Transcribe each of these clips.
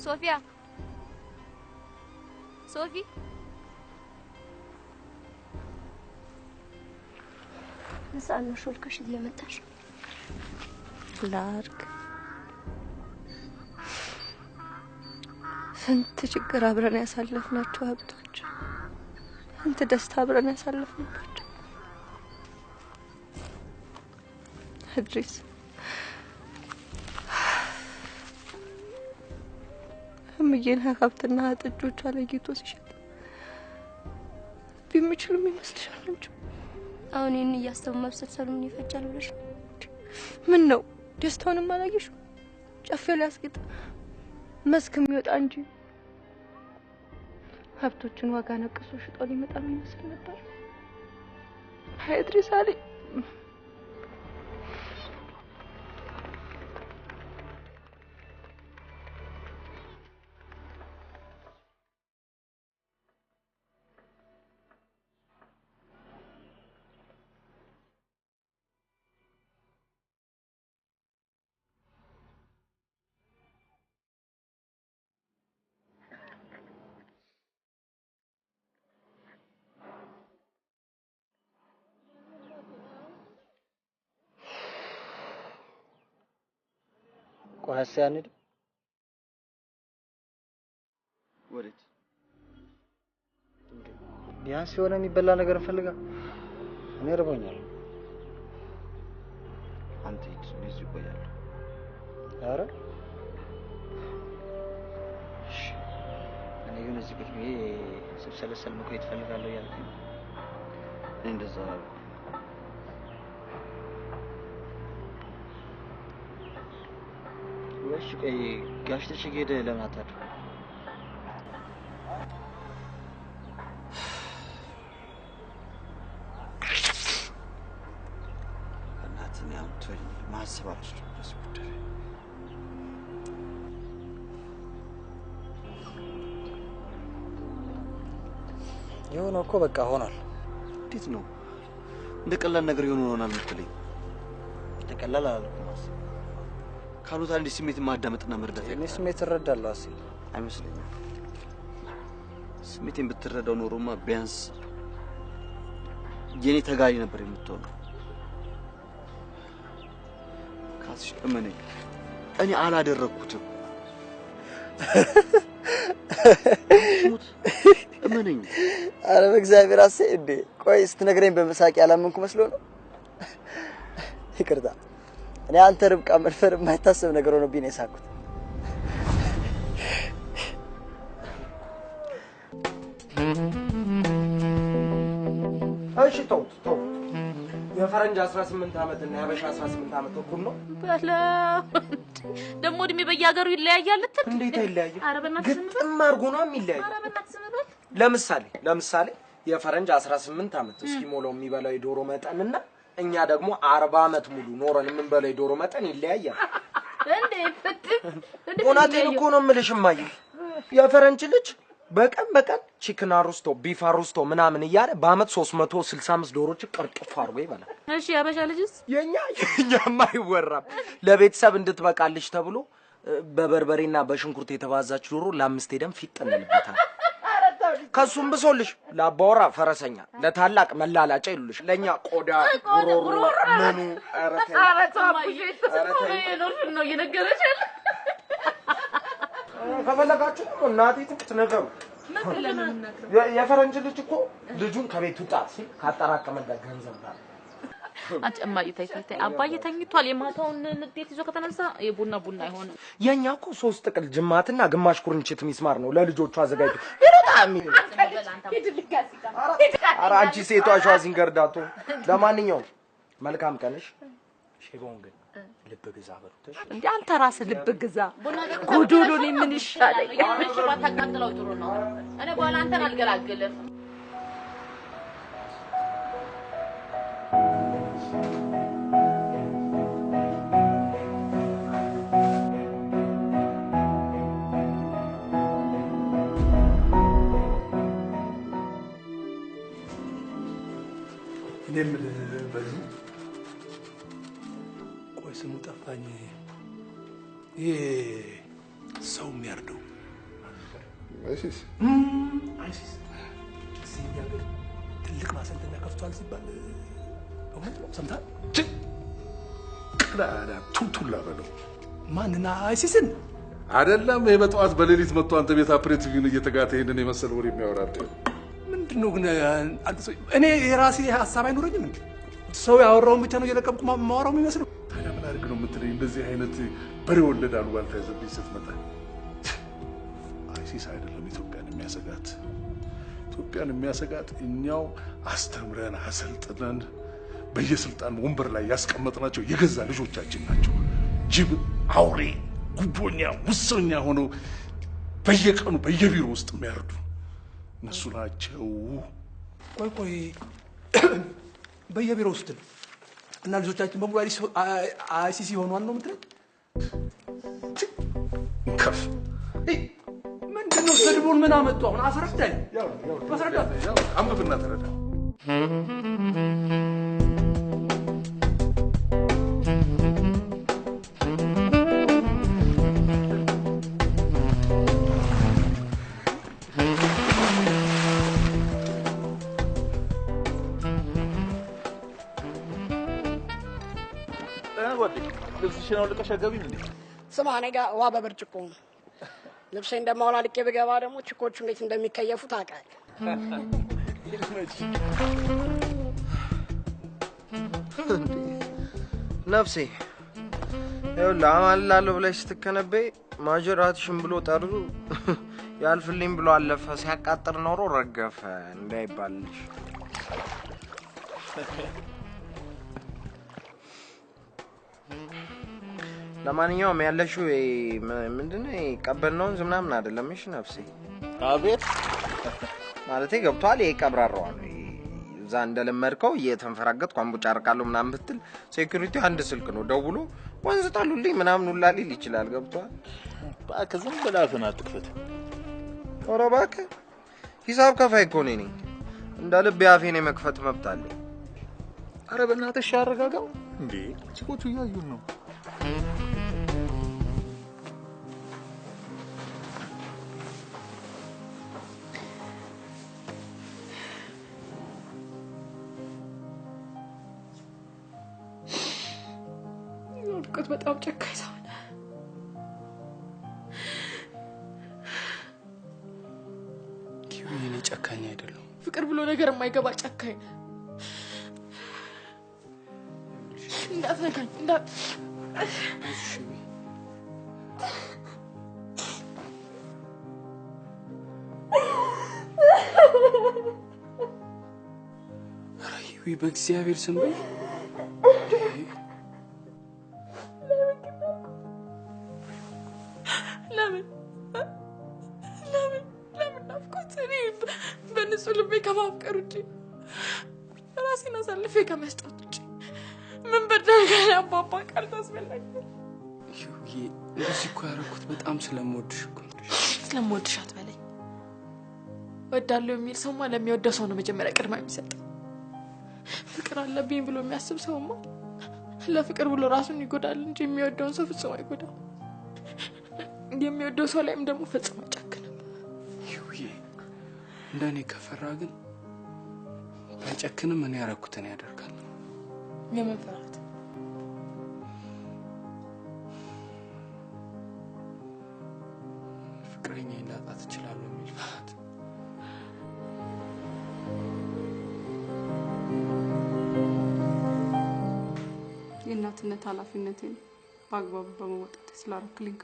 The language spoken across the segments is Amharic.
ሶፊያ ሶፊ ነፃ ሾልከሽ እየመጣሽ ላርግ ስንት ችግር አብረን ያሳለፍናቸው ሀብቶች ስንት ደስታ አብረን ያሳለፍንባቸው እድሪስ እምዬን ሀብትና ጥጆቿ ለይቶ ሲሸጥ ቢሚችሉም ይመስልሻል እንጂ አሁን ይሄን እያሰቡ መብሰልሰሉ ምን ይፈጃል ብለሽ ምን ነው ደስታውንም አላየሽው? ጨፌ ሊያስጌጥ መስክ የሚወጣ እንጂ ሀብቶችን ዋጋ ነቅሶ ሽጦ ሊመጣ የሚመስል ነበር። አይ እድሪስ አለኝ። ቆይ አንሂድ። ወዴት? ቢያንስ የሆነ የሚበላ ነገር እንፈልጋ። እኔ ርቦኛል። አንተ ሂድ፣ እኔ እዚሁ እቆያለሁ። ኧረ እሺ፣ እኔ ግን እዚህ ቁጭ ብዬ ስብሰለሰል መቆየት እፈልጋለሁ እያልኩኝ ነው። እኔ እንደዛ አላልኩም። እሺ ቆይ ጋሽ ተሸጌ ሄደህ ለምን አታድርም? በእናትህ እኔ አሁን ተወኝ፣ ማሰብ አልችልም በዚህ ጉዳይ ላይ። የሆነው እኮ በቃ ሆኗል። እንዴት ነው እንደ ቀላል ነገር የሆነ ሆኗል የምትለኝ? እንደ ቀላል አላልኩም አሴ። ካሉት አንድ ስሜት ማዳመጥና መርዳት እኔ ስሜት እረዳለሁ አሴ። አይመስለኝም። ስሜቴን ብትረዳው ኖሮማ ቢያንስ የኔ ተጋሪ ነበር የምትሆነው። ካስሽ እመነኝ፣ እኔ አላደረኩትም። እመነኝ። ኧረ በእግዚአብሔር አሴ፣ እንዴ ቆይ ስትነግረኝ በመሳቅ ያላመንኩ መስሎ ነው? ይቅርታ፣ እኔ አንተ ርብቃ መድፈር የማይታሰብ ነገር ሆኖብኝ ነው የሳኩት። እሺ ተውት ተውት። የፈረንጅ 18 ዓመት እና የሀበሻ 18 ዓመት እኩል ነው? በለው ደግሞ እድሜ በየሀገሩ ይለያያል ልትል? እንዴት አይለያይም? ኧረ በእናትህ ዝም በል። ግጥም አድርጎ ነው የሚለያየው። ኧረ በእናትህ ዝም በል። ለምሳሌ የፈረንጅ 18 ዓመት እስኪሞላው የሚበላው የዶሮ መጠንና እኛ ደግሞ 40 ዓመት ሙሉ ኖረን የምንበላው የዶሮ መጠን ይለያያል። እንዴት? እውነቴን እኮ ነው የምልሽ እማዬ። የፈረንጅ ልጅ በቀን በቀን chicken አሩስቶ beef አሩስቶ ምናምን እያለ በአመት 365 ዶሮች ቅርጥፍ አድርጎ ይበላል። እሺ የሀበሻ ልጅስ? የኛማ አይወራም። ለቤተሰብ እንድትበቃልሽ ተብሎ በበርበሬና በሽንኩርት የተባዛች ዶሮ ለአምስት ሄደን ፊጥ እንልበታል። ከሱም ብሶልሽ ለአባወራ ፈረሰኛ፣ ለታላቅ መላላጫ ይሉልሽ፣ ለኛ ቆዳ ጉሮሮ ምኑ። ኧረ ተይ፣ ኧረ ተው አቡዬ፣ የኖርሽን ነው እየነገረሽ ያለ። ከፈለጋችሁ ደግሞ እናቴ ትሙት ነገሩ። የፈረንጅ ልጅ እኮ ልጁን ከቤት ውጣ ሲል ካጠራቀመለት ገንዘብ ጋር አንቺ እማዬ ተይ ተይ ተይ፣ አባዬ ተኝቷል። የማታውን ንዴት ይዞ ከተነሳ የቡና ቡና አይሆንም። የኛ እኮ 3 ጥቅል ጅማትና ግማሽ ኩርንችት ሚስማር ነው ለልጆቹ አዘጋጅቶ ይሮጣ የሚል። ኧረ አንቺ ሴቷ ሸዋዚንገር ዳቶ። ለማንኛውም መልካም ቀንሽ። ሼባውን ግን ልብ ግዛ በሉት። እንዴ አንተ ራስህ ልብ ግዛ። ጎዶሎ እኔ ምን ይሻለኛል? እሺ ባታቃጥለው ጥሩ ነው። እኔ በኋላ አንተን አልገላግልም። እኔ የምልህ በዚህ ቆይ ስሙ ጠፋኝ። ይሄ ሰው የሚያርደው አይሲስ አይሲስ እዚህ እኛ ሀገር ትልቅ ማሰልጠኛ ከፍቷል ሲባል እውነት ነው? ሰምተሃል? ቀዳዳ ቱልቱላ በለው። ማንና አይሲስን አይደለም። ይሄ በጠዋት በሌሊት መጥቶ አንተ ቤት aperitif ን እየተጋተ ይሄንን የመሰለ ወሬ የሚያወራልህ ምንድን ነው ግን? አንተ ሰው፣ እኔ የራሴ ሀሳብ አይኖረኝም እንዴ? ሰው ያወራውን ብቻ ነው እየለቀምኩ ማወራው የሚመስለው? ታዲያ ምን አድርግ ነው የምትለኝ? እንደዚህ አይነት በሬ ወለድ አሉባልታ ይዘብኝ ስትመጣ። አይሲስ አይደለም ኢትዮጵያን የሚያሰጋት። ኢትዮጵያን የሚያሰጋት እኛው አስተምረን አሰልጥነን በየስልጣን ወንበር ላይ ያስቀመጥናቸው የገዛ ልጆቻችን ናቸው። ጅብ፣ አውሬ፣ ጉቦኛ፣ ሙሰኛ ሆነው በየቀኑ በየቢሮ ውስጥ የሚያርዱ እነሱ ናቸው። ቆይ ቆይ፣ በየቢሮ ውስጥ እና ልጆቻችን በሙሉ አይሲሲ ሆኗል ነው የምትለኝ? ከፍ ምንድን ነው ስድቡን? ምን አመጡ አሁን? አስረዳኝ፣ አስረዳኝ። አንብብና ተረዳ። ልብስሽን አውልቀሽ አትገቢም እንዴ? ስማ፣ እኔ ጋ ውሃ በብርጭቆ ነው። ልብሴ እንደማውላልቄ ብገባ ደግሞ ችኮቹ እንዴት እንደሚከየፉ ታውቃለህ። ነፍሴ ይኸውልህ፣ አማልላለሁ ብለሽ ስትከነበይ ማጅራትሽን ብሎ ጠርዙ ያልፍልኝ ብሎ አለፈ። ሲያቃጥር ኖሮ ረገፈ እንዳይባልልሽ። ለማንኛውም ያለሽው ምንድን ነው ቀበና ወንዝ ምናምን አይደለም። እሺ ነፍሴ። አቤት። ማለቴ ገብቷል። ይሄ ቀብራራዋ ነው። እዛ እንደለመድከው እየተንፈራገጥኩ አንቦጫርቃለሁ ምናምን ብትል security አንድ ስልክ ነው ደውሎ ወንዝ ጣሉልኝ ምናምን ሁላ ሊል ይችላል። ገብቷል። እባክህ ዝም ብለህ አፍህን አትክፈት። ኧረ እባክህ ሂሳብ ከፋይ እኮ እኔ ነኝ። እንደ ልቤ አፌን የመክፈት መብት አለኝ። ኧረ በእናትህ አረጋጋው እንዴ! ቺኮቹ እያዩን ነው። ናፍቆት በጣም ጨካኝ ሰው ነህ። ኪዊ፣ እኔ ጨካኝ አይደለሁም። ፍቅር ብሎ ነገር የማይገባ ጨካኝ ነህ። እንዳትነካኝ፣ ኧረ ሂዊ፣ በእግዚአብሔር ስም በይ። ለምን ለምን ለምን ናፍቆት? እኔ በንጹህ ልቤ ከማፍቀር ውጭ ራሴን አሳልፌ ከመስጠት ውጭ ምን በደል ጋር አባባ ቃል ታስበላኝ። ሂዊዬ፣ እንደዚህ እኮ ያደረኩት በጣም ስለምወድሽ እኮ ነው። ስለምወድሽ አትበለኝ። እወዳለሁ የሚል ሰውማ ለሚወደው ሰው ነው መጀመሪያ ቅድሚያ የሚሰጠው። ፍቅር አለብኝ ብሎ የሚያስብ ሰውማ ለፍቅር ብሎ ራሱን ይጎዳል እንጂ የሚወደውን ሰው ፍጹም አይጎዳም። የሚወደው ሰው ላይም ደግሞ ፈጽሞ አይጨክንም። ሂዊዬ፣ እንደኔ ከፈራ ግን ባይጨክንም እኔ ያደረኩትን ያደርጋል። የምን ፍርሃት? ፍቅረኛዬን ላጣት እችላለሁ የሚል ፍርሃት። የእናትነት ኃላፊነቴን በአግባቡ በመወጣት ስላረክልኝ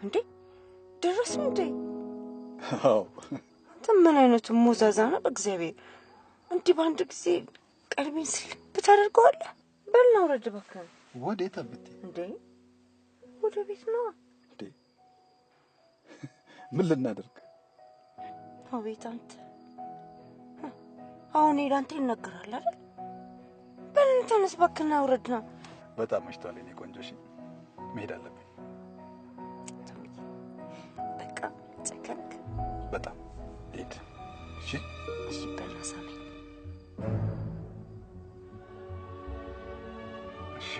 እንዴ ደረስ እንዴ? አዎ። አንተ ምን አይነቱ ሞዛዛ ነው? በእግዚአብሔር እንዲህ በአንድ ጊዜ ቀልቤን ስልብ ታደርገዋለህ። በልና ውረድ እባክህ። ወዴት አብቴ? እንዴ ወደ ቤት ነዋ። እንዴ ምን ልናደርግ? አቤት አንተ፣ አሁን ለአንተ ይነገራል አይደል? በል ተነስ እባክህና ውረድና። በጣም መሽቷል የኔ ቆንጆ። እሺ መሄድ አለብኝ። በቃ ጨከንክ በጣም። ሂድ። እሺ እሺ፣ በልና ሳመኝ። እሺ።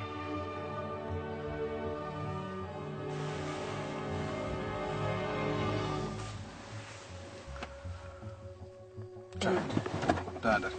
ደህና እደር።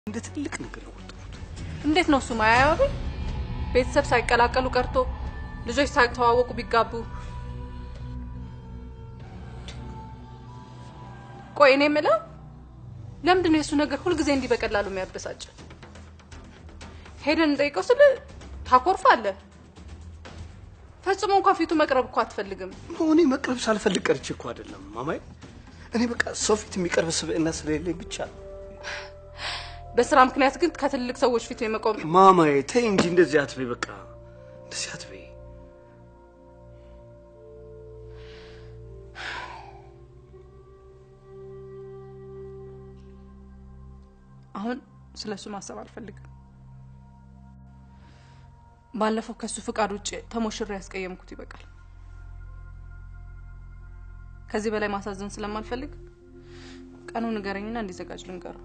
እንደ ትልቅ ነገር የቆጠሩት። እንዴት ነው እሱ ማያየው? ቤተሰብ ሳይቀላቀሉ ቀርቶ ልጆች ሳይተዋወቁ ቢጋቡ። ቆይ እኔ የምለው ለምንድን ነው የእሱ ነገር ሁልጊዜ እንዲህ በቀላሉ የሚያበሳጭ? ሄደን እንጠይቀው ስል ታኮርፋለህ። ፈጽሞ እንኳን ፊቱ መቅረብ እኮ አትፈልግም። እኔ መቅረብ ሳልፈልግ ቀርቼ እኮ አይደለም ማማዬ። እኔ በቃ ሰው ፊት የሚቀርብ ስብዕና ስለሌለኝ ብቻ ነው። በስራ ምክንያት ግን ከትልቅ ሰዎች ፊት የመቆም ማማዬ ተይ እንጂ እንደዚህ አትበይ። በቃ እንደዚህ አትበይ። አሁን ስለሱ ማሰብ አልፈልግም። ባለፈው ከሱ ፍቃድ ውጭ ተሞሽሬ ያስቀየምኩት ይበቃል። ከዚህ በላይ ማሳዘን ስለማልፈልግ ቀኑን ንገረኝና እንዲዘጋጅ ልንገረው።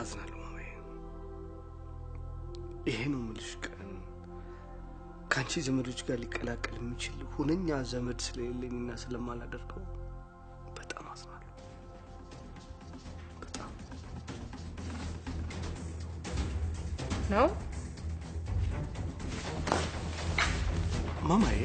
አዝናለሁ ማማዬ። ይሄ ነው የምልሽ ቀን ከአንቺ ዘመዶች ጋር ሊቀላቀል የሚችል ሁነኛ ዘመድ ስለሌለኝና ስለማላደርገው በጣም አዝናለሁ። በጣም ነው ማማዬ።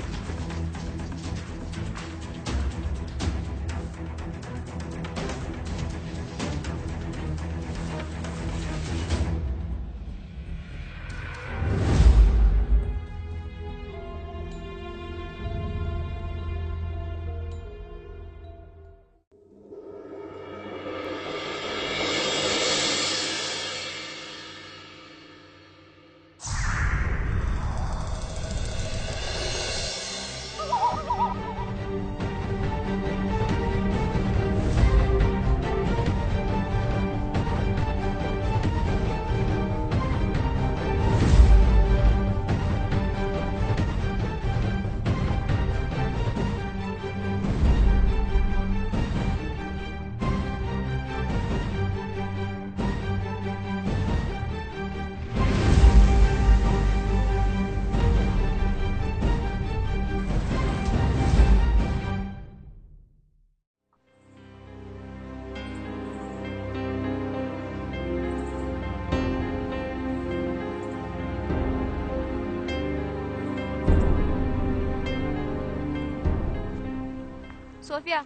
ሶፊያ፣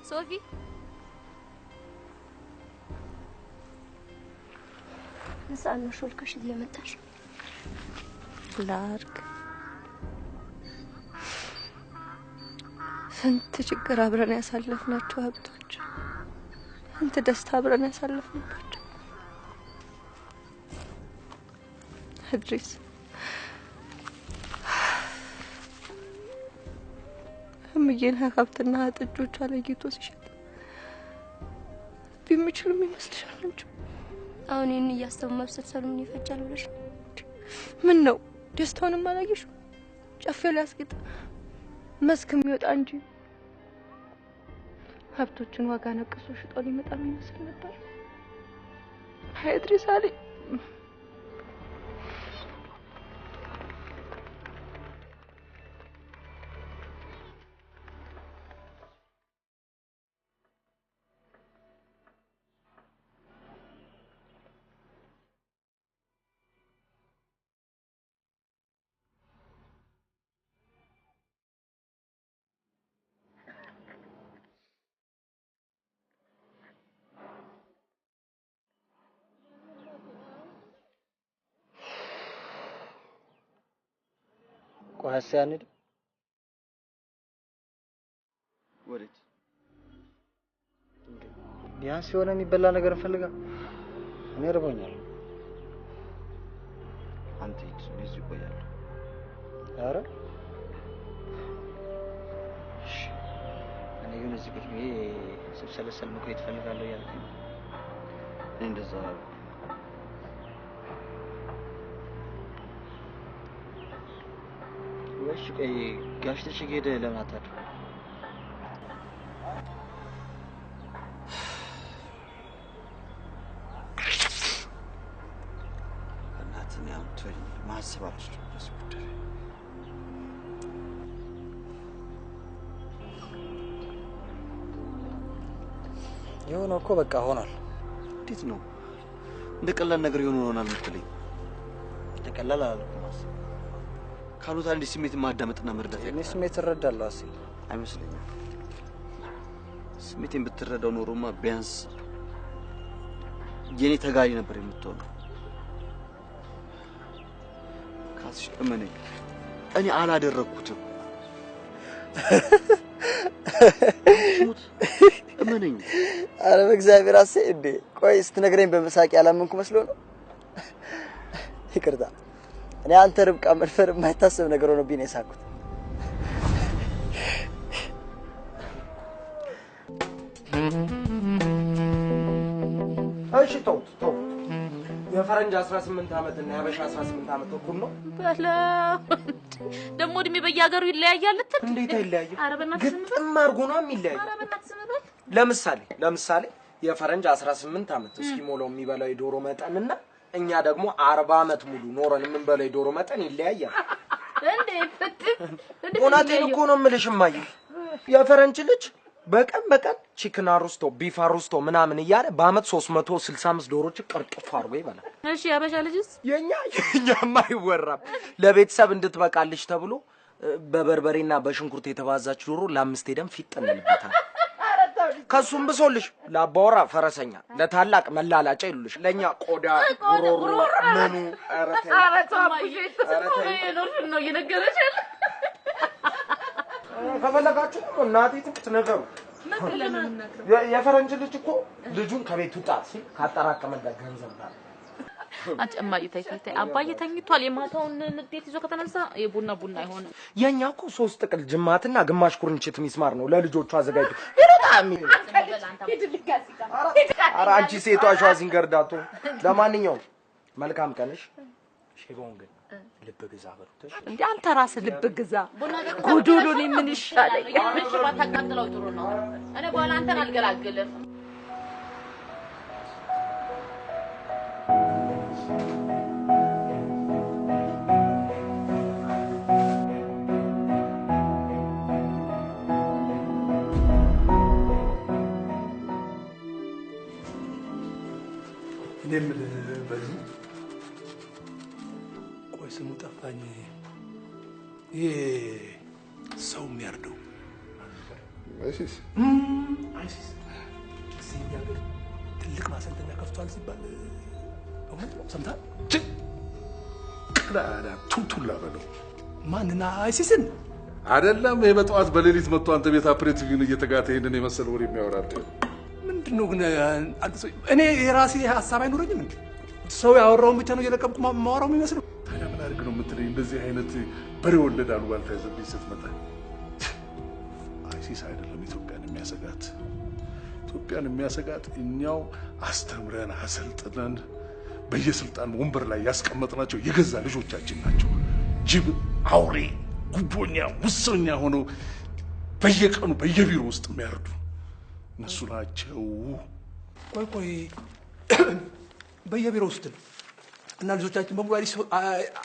ሶፊ፣ ምን ነው ሾልከሽ እየመጣሽ? ላርግ ስንት ችግር አብረን ያሳለፍናቸው ሀብቶች፣ ስንት ደስታ አብረን ያሳለፍንባቸው። እድሪስ እምዬን ሀብትና ጥጆቿ ለይቶ ሲሸጥ የሚችሉ ይመስልሻል እንጂ አሁን ይሄን እያሰቡ መብሰልሰሉ ምን ይፈጃል ብለሽ ነው? ምን ነው ደስታውንም አላየሽም? ጨፌ ሊያስጌጥ መስክ የሚወጣ እንጂ ሀብቶችን ዋጋ ነቅሶ ሽጦ ሊመጣ የሚመስል ነበር። አይ እድሪስ አሊ፣ ቆይ ሀሴ አንሄድም? ወዴት? ቢያንስ የሆነ የሚበላ ነገር እንፈልጋ። እኔ ርቦኛል። አንተ ሂድ፣ እኔ እዚሁ እቆያለሁ። ኧረ እሺ፣ እኔ ግን እዚህ ቁጭ ብዬ ስብሰለሰል መቆየት እፈልጋለሁ እያልኩኝ ነው። እኔ እንደዛ አላልኩም። እሺ ቆይ ጋሽ ተሽጌ ሄደህ ለምን አታድርም? በእናትህ እኔ አሁን ተወኝ፣ ማሰብ አልችልም በዚህ ጉዳይ ላይ። የሆነው እኮ በቃ ሆኗል። እንዴት ነው እንደ ቀላል ነገር የሆነ ሆኗል የምትለኝ? እንደ ቀላል አላልኩም አሴ። ካሉት አንድ ስሜት ማዳመጥና መረዳት እኔ ስሜት እረዳለሁ አሴ። አይመስለኝም። ስሜቴን ብትረዳው ኖሮማ ቢያንስ የኔ ተጋሪ ነበር የምትሆነው። ካስሽ እመነኝ፣ እኔ አላደረግኩትም። ሙት እመነኝ። አረ በእግዚአብሔር አሴ፣ እንዴ ቆይ ስትነግረኝ በመሳቅ ያላመንኩ መስሎ ነው? ይቅርታ፣ እኔ አንተ ርብቃ መድፈር የማይታሰብ ነገር ሆኖብኝ ነው የሳቅኩት። እሺ ተውት ተውት። የፈረንጅ 18 ዓመት እና የሀበሻ 18 ዓመት እኩል ነው? በለው ደግሞ እድሜ በየሀገሩ ይለያያል ልትል? እንዴት አይለያይም? ኧረ በእናትህ ዝም በል። ግጥም አድርጎ ነው የሚለያየው። ኧረ በእናትህ ዝም በል። ለምሳሌ የፈረንጅ 18 ዓመት እስኪሞላው የሚበላው የዶሮ መጠንና እኛ ደግሞ 40 ዓመት ሙሉ ኖረን የምንበላው የዶሮ መጠን ይለያያል። እንዴት? እንዴት? እውነቴን እኮ ነው የምልሽ እማዬ። የፈረንጅ ልጅ በቀን በቀን chicken አሩስቶ beef አሩስቶ ምናምን እያለ በአመት 365 ዶሮች ቅርጥፍ አድርጎ ይበላል። እሺ የሀበሻ ልጅስ? የኛማ አይወራም። ለቤተሰብ እንድትበቃልሽ ተብሎ በበርበሬና በሽንኩርት የተባዛች ዶሮ ለአምስት ሄደን ፊት እንልበታል። ከሱም ብሶልሽ ለአባወራ ፈረሰኛ፣ ለታላቅ መላላጫ ይሉልሽ፣ ለኛ ቆዳ ጉሮሮ ምኑ። ኧረ ተይ፣ ኧረ ተው አቡዬ፣ የኖርሽን ነው እየነገረሽ ያለ። ከፈለጋችሁ ደግሞ እናቴ ትሙት ነገሩ። ምን ብለህ ነው የምንነግረው? የፈረንጅ ልጅ እኮ ልጁን ከቤት ውጣ ሲል ካጠራቀመለት ገንዘብ ጋር አንቺ እማዬ ተይ ተይ ተይ፣ አባዬ ተኝቷል። የማታውን ንዴት ይዞ ከተነሳ የቡና ቡና አይሆንም። የኛ እኮ 3 ጥቅል ጅማትና ግማሽ ኩርንችት ሚስማር ነው ለልጆቹ አዘጋጅቶ ይሮጣ የሚል። ኧረ አንቺ ሴቷ ሸዋዚንገር ዳቶ። ለማንኛውም መልካም ቀንሽ። ሼባውን ግን ልብ ግዛ በሉት። እሺ? እንዴ አንተ ራስህ ልብ ግዛ። ጎዶሎ እኔ ምን ይሻለኛል? እሺ ባታቃጥለው ጥሩ ነው። እኔ በኋላ አንተን አልገላግልም። እኔ የምልህ በዚህ ቆይ ስሙ ጠፋኝ። ይሄ ሰው የሚያርደው አይሲስ አይሲስ እዚህ እኛ ሀገር ትልቅ ማሰልጠኛ ከፍቷል ሲባል እውነት ነው? ሰምተሃል? ቀዳዳ ቱልቱላ በለው። ማንና አይሲስን? አይደለም ይሄ በጠዋት በሌሊት መጥቶ አንተ ቤት aperitif ን እየተጋተ ይሄንን የመሰለ ወሬ የሚያወራልህ ምንድን ነው ግን? አንተ ሰው እኔ የራሴ ሀሳብ አይኖረኝም እንዴ? ሰው ያወራውን ብቻ ነው እየለቀምኩ ማወራው የሚመስለው። ታዲያ ምን አድርግ ነው የምትለኝ? እንደዚህ አይነት በሬ ወለድ አሉባልታ ይዘብኝ ስትመጣ። አይሲስ አይደለም ኢትዮጵያን የሚያሰጋት፣ ኢትዮጵያን የሚያሰጋት እኛው አስተምረን አሰልጥነን በየስልጣን ወንበር ላይ ያስቀመጥናቸው የገዛ ልጆቻችን ናቸው። ጅብ፣ አውሬ፣ ጉቦኛ፣ ሙሰኛ ሆነው በየቀኑ በየቢሮ ውስጥ የሚያርዱ እነሱ ናቸው። ቆይ ቆይ፣ በየቢሮ ውስጥ ነው እና ልጆቻችን በሙሉ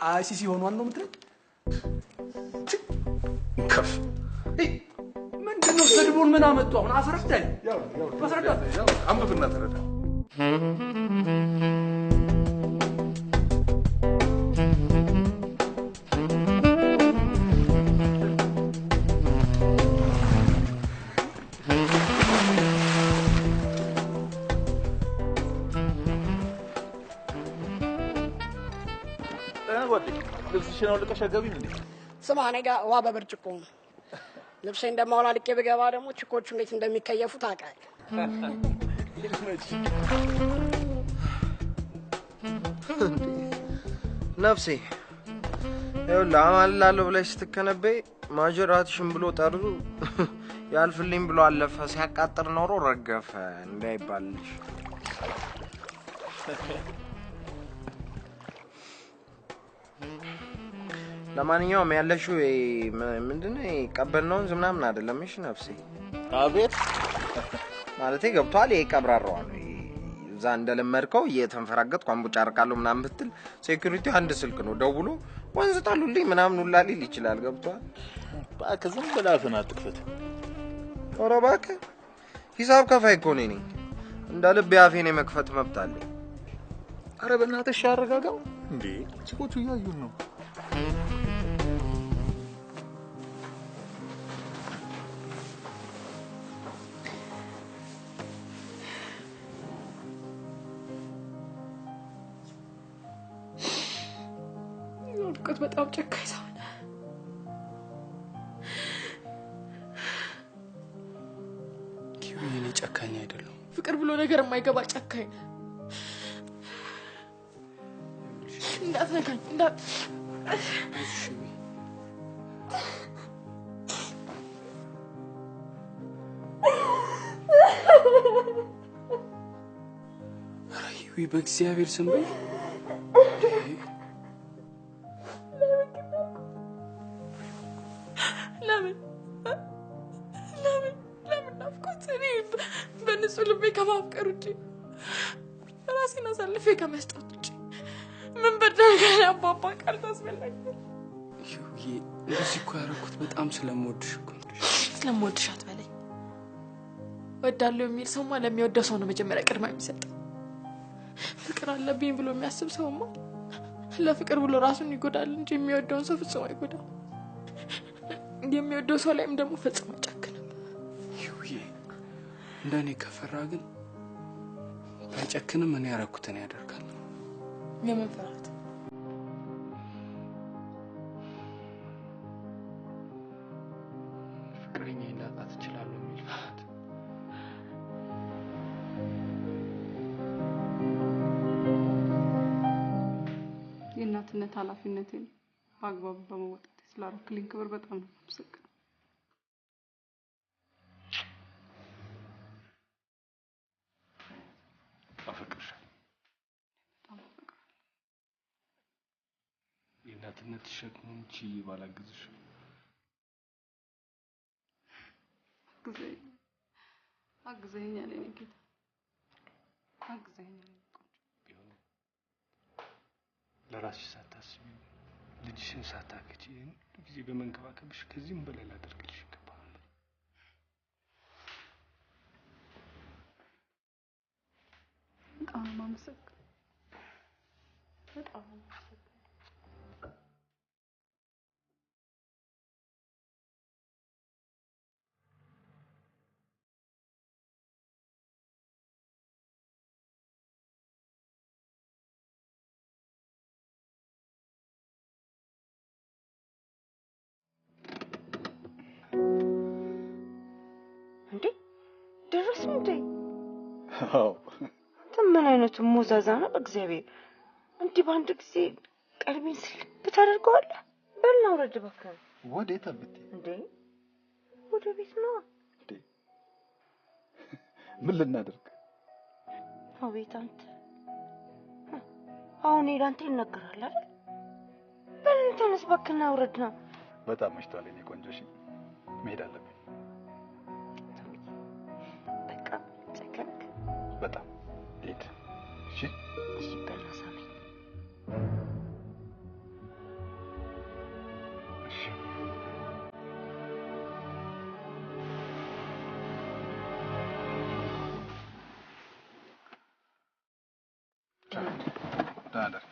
አይሲሲ ሆኗል ነው የምትለኝ? ከፍ ምንድን ነው ስድቡን? ምን አመጡ አሁን? አስረዳኝ፣ አስረዳኝ። አንብብና ተረዳ። ልብስሽን አውልቀሽ አትገቢም እንዴ? ስማ፣ እኔ ጋ ውሃ በብርጭቆ ነው። ልብሴን እንደማውላልቄ ብገባ ደግሞ ችኮቹ እንዴት እንደሚከየፉ ታውቃለህ። ነፍሴ ይኸውልህ፣ አማልላለሁ ብለሽ ስትከነበይ ማጅራትሽን ብሎ ጠርዙ ያልፍልኝ ብሎ አለፈ፣ ሲያቃጥር ኖሮ ረገፈ እንዳይባልልሽ። ለማንኛውም ያለሽው ምንድነው ቀበል ወንዝ ምናምን አይደለም። እሺ ነፍሴ። አቤት። ማለቴ ገብቷል። ይሄ ቀብራራዋ ነው። እዛ እንደለመድከው እየተንፈራገጥኩ አንቦጫርቃለሁ ምናምን ብትል security አንድ ስልክ ነው ደውሎ ወንዝ ጣሉልኝ ምናምን ሁላ ሊል ይችላል። ገብቷል። እባክህ ዝም ብለህ አፍህን አትክፈት። ኧረ እባክህ ሂሳብ ከፋይ እኮ እኔ ነኝ። እንደ ልቤ አፌን የመክፈት መብት አለኝ። ኧረ በእናትሽ አረጋጋው እንዴ! ቺኮቹ እያዩን ነው። ናፍቆት በጣም ጨካኝ ሰው ነው። ኪዊ፣ እኔ ጨካኝ አይደለሁም። ፍቅር ብሎ ነገር የማይገባ ጨካኝ ነህ። እንዳትነካኝ፣ እንዳት ኧረ ሂዊ፣ በእግዚአብሔር ስም በይ። ለምን ለምን ለምን ናፍቆት? እኔ በንጹህ ልቤ ከማፍቀር ውጭ ራሴን አሳልፌ ከመስጠት ውጭ ምን በደል ጋር አባባ ቃል ታስበላኛል? ሂዊዬ፣ እንደዚህ እኮ ያደረኩት በጣም ስለምወድሽ እኮ ነው። ስለምወድሽ አትበለኝ። እወዳለሁ የሚል ሰውማ ለሚወደው ሰው ነው መጀመሪያ ቅድሚያ የሚሰጠው። ፍቅር አለብኝ ብሎ የሚያስብ ሰውማ ለፍቅር ብሎ ራሱን ይጎዳል እንጂ የሚወደውን ሰው ፍጹም አይጎዳም። የሚወደው ሰው ላይም ደግሞ ፈጽሞ አይጨክንም። ሂዊዬ፣ እንደኔ ከፈራ ግን ባይጨክንም እኔ ያደረኩትን ያደርጋል። የምን ፍርሃት? ፍቅረኛዬን ላጣት እችላለሁ የሚል ፍርሃት። የእናትነት ኃላፊነቴን በአግባቡ በመወጣቴ ስላደረክልኝ ክብር በጣም ነው የማመሰግነው። አፈቅርሻለሁ። በጣም አፈቅርሃለሁ። የእናትነት ሸክሙን ችዬ ባላግዝሽ አግዘኝ፣ አግዘኸኛል የኔ ጌታ፣ አግዘኸኛል የኔ ቆንጆ። ቢሆንም ለራስሽ ሳታስቢ ልጅሽን ሳታክቺ ይህን ሁሉ ጊዜ በመንከባከብሽ ከዚህም በላይ ላደርግልሽ ይገባል። በጣም ነው የማመሰግነው። በጣም ነው የማመሰግነው። እንዴ ደረስን እንዴ? አዎ። አንተ ምን አይነቱ ሞዛዛ ነው? በእግዚአብሔር እንዲህ በአንድ ጊዜ ቀልቤን ስልብ ታደርገዋለህ። በል ና ውረድ እባክህ። ወዴት አብቴ? እንዴ ወደ ቤት ነዋ። ምን ልናደርግ? አቤት አንተ፣ አሁን ለአንተ ይነገራል አይደል? በል ተነስ እባክህና ውረድና። በጣም መሽቷል የኔ ቆንጆ። እሺ መሄድ አለብኝ። በቃ ጨከንክ። በጣም ልሂድ። እሺ እሺ፣ በል ሳመኝ። እሺ ደህና እደር።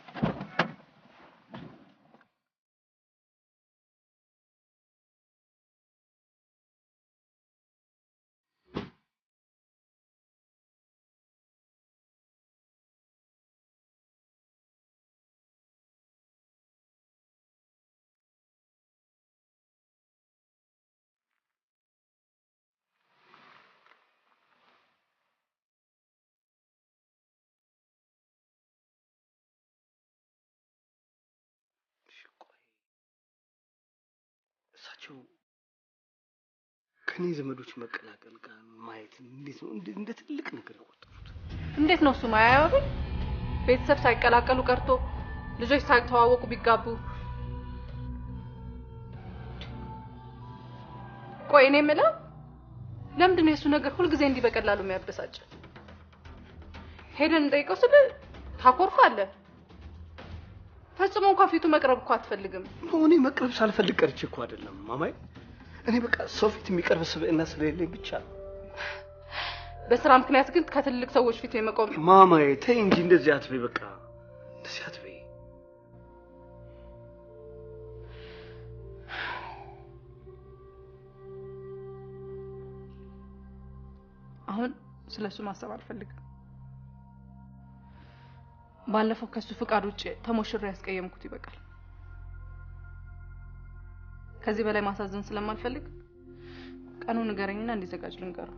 እሳቸው ከኔ ዘመዶች መቀላቀል ጋር ማየት እንዴት ነው እንደ ትልቅ ነገር የቆጠሩት? እንዴት ነው እሱ ማያየው? ቤተሰብ ሳይቀላቀሉ ቀርቶ ልጆች ሳይተዋወቁ ቢጋቡ። ቆይ እኔ የምለው ለምንድን ነው የእሱ ነገር ሁልጊዜ እንዲህ በቀላሉ የሚያበሳጭ? ሄደን እንጠይቀው ስል ታኮርፋለህ። ፈጽሞ እንኳን ፊቱ መቅረብ እኮ አትፈልግም። እኔ መቅረብ ሳልፈልግ ቀርቼ እኮ አይደለም ማማዬ። እኔ በቃ ሰው ፊት የሚቀርብ ስብዕና ስለሌለኝ ብቻ ነው። በስራ ምክንያት ግን ከትልቅ ሰዎች ፊት የመቆም ማማዬ ተይ እንጂ እንደዚህ አትበይ። በቃ እንደዚህ አትበይ። አሁን ስለሱ ማሰብ አልፈልግም። ባለፈው ከሱ ፍቃድ ውጭ ተሞሽሬ ያስቀየምኩት ይበቃል። ከዚህ በላይ ማሳዘን ስለማልፈልግ ቀኑን ንገረኝና እንዲዘጋጅ ልንገረው።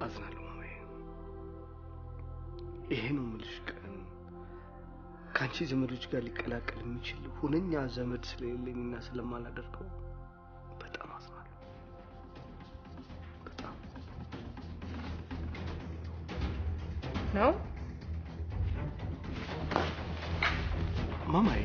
አዝናለሁ ማማዬ። ይሄ ነው የምልሽ ቀን ከአንቺ ዘመዶች ጋር ሊቀላቀል የሚችል ሁነኛ ዘመድ ስለሌለኝና ስለማላደርገው በጣም አዝናለሁ። በጣም ነው ማማዬ።